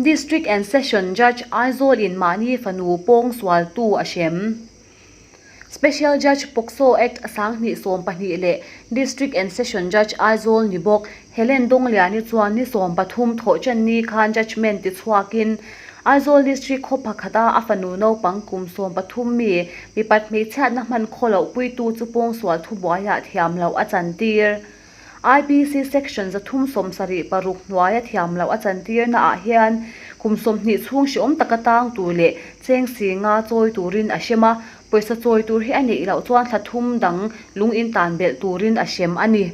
District and Session Judge Aizawl in mahni fanu pawng sualtu a hrem. Special Judge POCSO Act 2012 leh District and Session Judge Aizawl ni bawk Helen Dawngliani chuan ni 13 thawhṭan ni khan judgement ti chhuakin Aizawl District khaw pakhata a fanu naupang kum 13 mi mipat hmeichhiatna hman khaw loh puitu chu pawngsual thubuaiah thiam loh a chantir. IPC Section 376 hnuaia thiam loh a chantirna ah hian kum 20 chhung hreawm taka tang tur leh cheng si nga chawi turin a hrem a, pawisa chawi tur hi a neih loh chuan thla thum dang lung in tan belh turin a hrem a ni.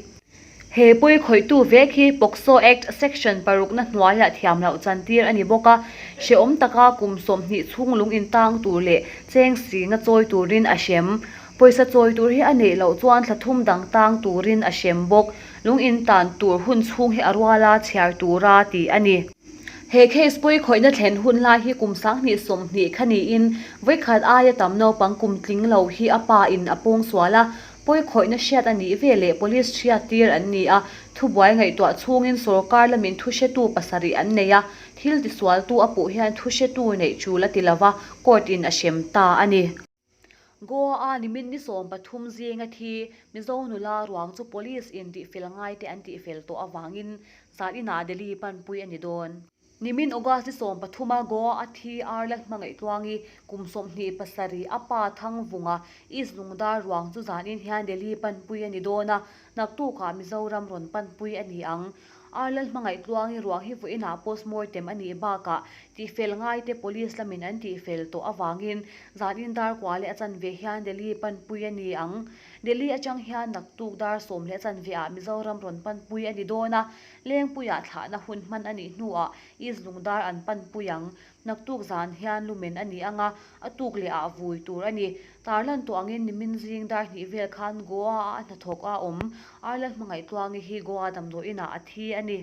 He pawi khawihtu vek hi POCSO Act Section parukna hnuaiah thiam loh chantir a ni bawk a, hreawm taka kum 20 chhung lung in tang tur leh cheng si nga chawi turin a hrem. Pawisa chawi tur hi a neih loh chuan thla thum dang tang turin a hrem bawk. Lung in tan tur hun chhung hi a ruala chhiar tura tih a ni. He case pawi khawihna thlen hun lai hi kum 2020 kha niin vawikhat aia tam naupang kum tling lo hi a pa in a pawng sual a, pawi khawihna hriat a nih ve leh police hriat tir an ni a, thubuai ngaihtuah chhungin sorkar lamin thu hretu pasarih an nei a, thil tisualtu a puh hian thu hretu neih tul a ti lova court in a hrem ta a ni. Goa a nimin ni 13 zinga thi Mizo nula ruang chu police in tihfel ngai te an tihfel tawh avangin zan inah Delhi panpui a ni dawn. Nimin August ni 13 a Goa a thi Arla hmangaih tluangi kum 27 a pa Thangvunga East Lungdar ruang chu zan in hian Delhi panpui a ni dawn a, naktukah Mizoram rawn panpui a ni ang. Arla hmangaih tluangi ruang hi vawiinah postmortem a nih bakah tihfel ngai te police lamin an tihfel tawh awangin zan in dar kuah leh a chanve hian Delhi panpui a ni ang. Delhi atang hian naktuk dar 10 leh a chanve ah Mizoram rawn panpui a ni dawn a, lengpuiah thlahna hun hman a nih hnuah East Lungdar an panpui ang. Naktuk zan hian lumen a ni anga a tuk leh ah vui tur a ni. Tarlan tawh angin nimin zing dar hnih vel khan Goa a a hnathawk a awm. Arla hmangaih tluangi hi Goa damdawiinah a thi a ni.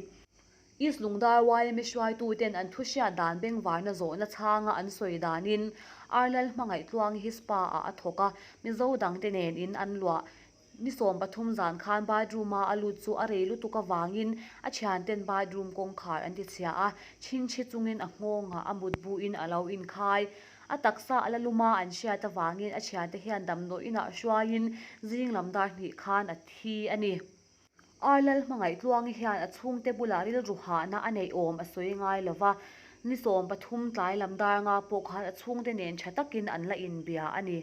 East Lungdar YMA hruaitu ten an thu hriat dan bengvarna zawhna chhanga an sawi danin Arlal hmangaih tluangi hi spa ah a thawk a, Mizo dangte nen in an luah. Ni 13 zan khan bathroom a a lut chu a rei lutuk awangin a thian ten bathroom kawngkhar an ti chhia a, chhingchhi chungin a nghawngah a mutbu in a lo inkhai. A taksa a la luma an hriat awangin a thian te hian damdawiinah hruaiin zing lam dar hnih khan a thi a ni. Arlal hmangaih tluangi hian a chhungte bulah rilru hahna a neih awm a sawi ngai lova, ni 13 tlai lam dar nga pawh khan a chhungte nen tha takin an la inbia a ni.